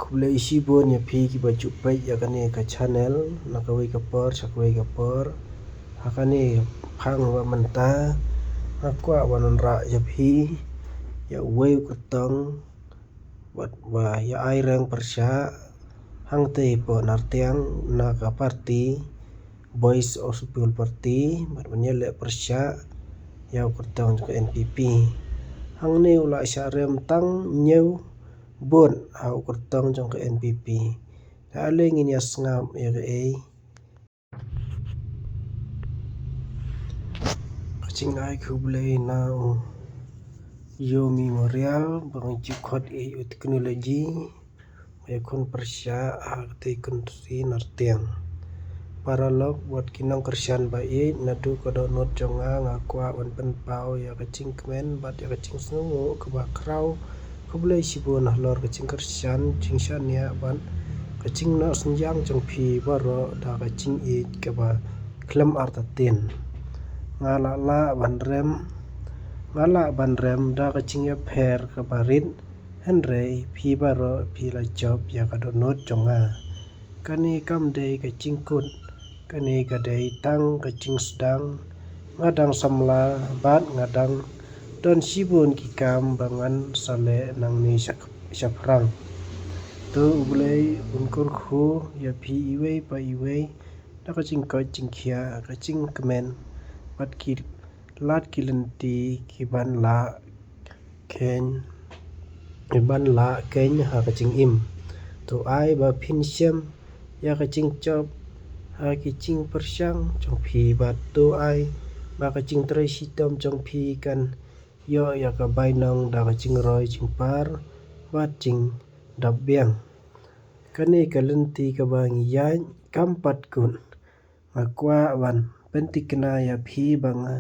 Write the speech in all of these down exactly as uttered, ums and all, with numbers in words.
Khublei shibun ïa phi kiba ju peit ïa kane ka channel na kawei ka por sha kawei ka por. Ha kane ka phang ba mynta nga kwah ban wanrah ïa phi ïa uwei u kyrtong bad ba ïa ai reng pyrshah hangtei hapoh Nartiang na ka party Voice of People Party bad ban ïaleh pyrshah ïa u kyrtong jong ka N P P. Hangne u la shah rem tang hynñiew vote ha u kyrtong jong ka N P P. Te ale ngin ïa sngap ïa kaei ka jingai khublei na u Yo Memorial ba ngi ju khot ïa u technology ba ïakhun pyrshah ha katei ka country Nartiang. Paralok bad ki nongkyrshan ba ïeit, naduh ka dohnud jong nga nga kwah ban pynpaw ïa ka jingkmen bad ïa ka jingsngewnguh kaba khraw. Khublei shibun halor ka jingkyrshan, jingshaniah bad ka jingnoh synñiang jong phi baroh da ka jingïeit kaba khlem artatien. Nga la lah ban rem, nga lah ban rem da ka jingïapher kaba rit, hynrei phi baroh phi la jop ïa ka dohnud jong nga. Kane kam dei ka jingkut, kane ka dei tang ka jingsdang. Nga dang samla bad nga dang don shibun ki kam ba ngan sa leh nangne sha, shaphrang. To U Blei un kyrkhu ïa phi iwei pa iwei da ka jingkoit jingkhiah, ka jingkmen bad ki lad ki lynti ki ban lah khein, ki ban lah khein ha ka jingim. To ai ba phin shem ïa ka jingjop ha ki jingpyrshang jong phi bad to ai ba ka jingtrei shitom jong phi kan ïoh ïa ka bainong da ka jingroi jingpar bad jingdap biang. Kane ka lynti kaba ngi ïaid kam pat kut. Nga kwah ban pynthikna ïa phi ba nga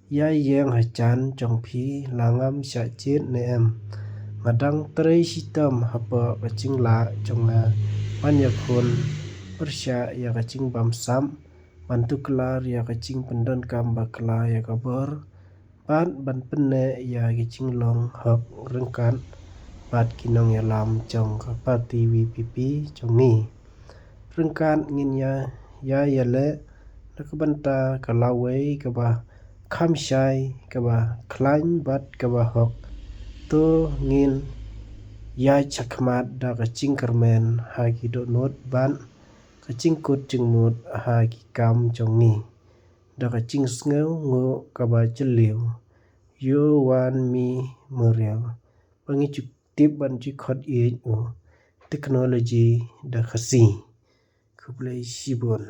ïa ïeng ha jan jong phi la ngam shah jied ne em. Nga dang trei shitom hapoh ka jinglah jong nga ban ïakhun pyrshah ïa ka jingbamsap ban tuklar ïa ka jingpyndonkam bakla ïa ka bor bad ban pynneh ïa ki jinglong hok ryngkat bad ki nongïalam jong ka party V P P jong ngi. Ryngkat ngin ïa, ïa, ïaleh na ka bynta ka lawei kaba kham shai, kaba khlaiñ bad kaba hok. To ngin ïa shakhmat da ka jingkyrmen ha ki dohnud bad ka jingkut jingmut ha ki kam jong ngi da ka jingsngewnguh kaba jylliew. Yo Wan Memorial ba ngi ju tip ban ju khot ïeit u technology da Khasi. Khublei shibun.